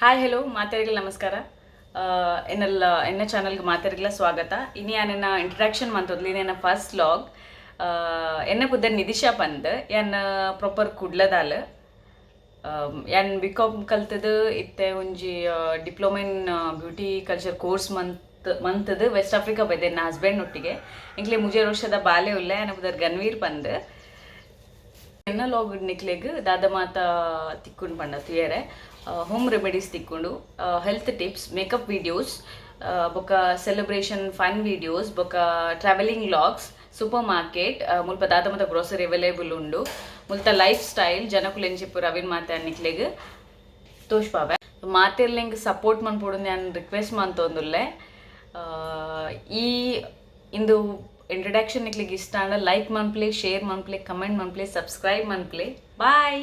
Hi, hello, ಮಾತೆರೆಗ್ಲ ನಮಸ್ಕಾರ. ಎನ್ನಲ್ಲ ಎನ್ನ ಚಾನಲ್ಗೆ ಮಾತೆರೆಗ್ಲ ಸ್ವಾಗತ. ಇನಿ ಯಾನೆನ್ನ ಇಂಟ್ರಡಕ್ಷನ್ ಮಂತೊಂದುಲ್ಲೆ. ಎನ್ನ ಫಸ್ಟ್ ವ್ಲಾಗ್. ಎನ್ನ ಪುದರ್ ನಿಧಿಶಾ ಪಂದ್. ಯಾನ್ ಪ್ರಾಪರ್ ಕುಡ್ಲದಾಲ್. ಯಾನ್ ಬಿ ಕಾಮ್ ಕಲ್ತದು ಇತ್ತೆ ಒಂಜಿ diploma in beauty culture course ಮಂತದು West Africa ಬೈದೆ ಎನ್ನ ಹಸ್ಬೆಂಡ್ ಒಟ್ಟಿಗೆ. ಎಂಕ್ಲೆ 3 ವರ್ಷದ ಬಾಲೆ ಉಲ್ಲೆ, ಎನ್ನ ಪುದರ್ ಗನ್ವೀರ್ ಪಂದ್. ಎನ್ನ ವ್ಲಾಗ್ ನಿಕ್ಲೆಗ್ ದಾದ ಮಾತ ತಿಕ್ಕುಂಡು ಪಂಡ ತೂಯರೆ ಹೋಮ್ ರೆಮಿಡೀಸ್ ತಿಕ್ಕುಂಡು, ಹೆಲ್ತ್ ಟಿಪ್ಸ್, ಮೇಕಪ್ ವೀಡಿಯೋಸ್, ಬೊಕ ಸೆಲೆಬ್ರೇಷನ್ ಫನ್ ವೀಡಿಯೋಸ್, ಬೊಕ ಟ್ರಾವೆಲಿಂಗ್ ವ್ಲಾಗ್ಸ್, ಸೂಪರ್ ಮಾರ್ಕೆಟ್, ಮುಲ್ಪ ದಾದ ಮಾತ ಗ್ರೋಸರಿ ಅವೈಲೇಬಲ್ ಉಂಡು, ಮುಲ್ತ ಲೈಫ್ ಸ್ಟೈಲ್, ಜನಕುಲು ಎಂಚಿಪ್ಪುರು ಅವಿನ್ ಮಾತ ನಿಕ್ಲೆಗ್ ತೋಜ್ಪಾವೆ. ಮಾತೆರ್ಲ ಸಪೋರ್ಟ್ ಮನ್ಪೊಡು ಯಾನ್ ರಿಕ್ವೆಸ್ಟ್ ಮಂತೊಂದುಲ್ಲೆ. ಈ ಇಂದು ಇಂಟ್ರಡಕ್ಷನ್ ನಿಕ್ಲೆಗ್ ಇಷ್ಟ ಆಂಡ ಲೈಕ್ ಮನ್ಪ್ಲೆ, ಶೇರ್ ಮನ್ಪ್ಲೆ, ಕಮೆಂಟ್ ಮನ್ಪ್ಲೆ, ಸಬ್ಸ್ಕ್ರೈಬ್ ಮನ್ಪ್ಲೆ. ಬಾಯ್.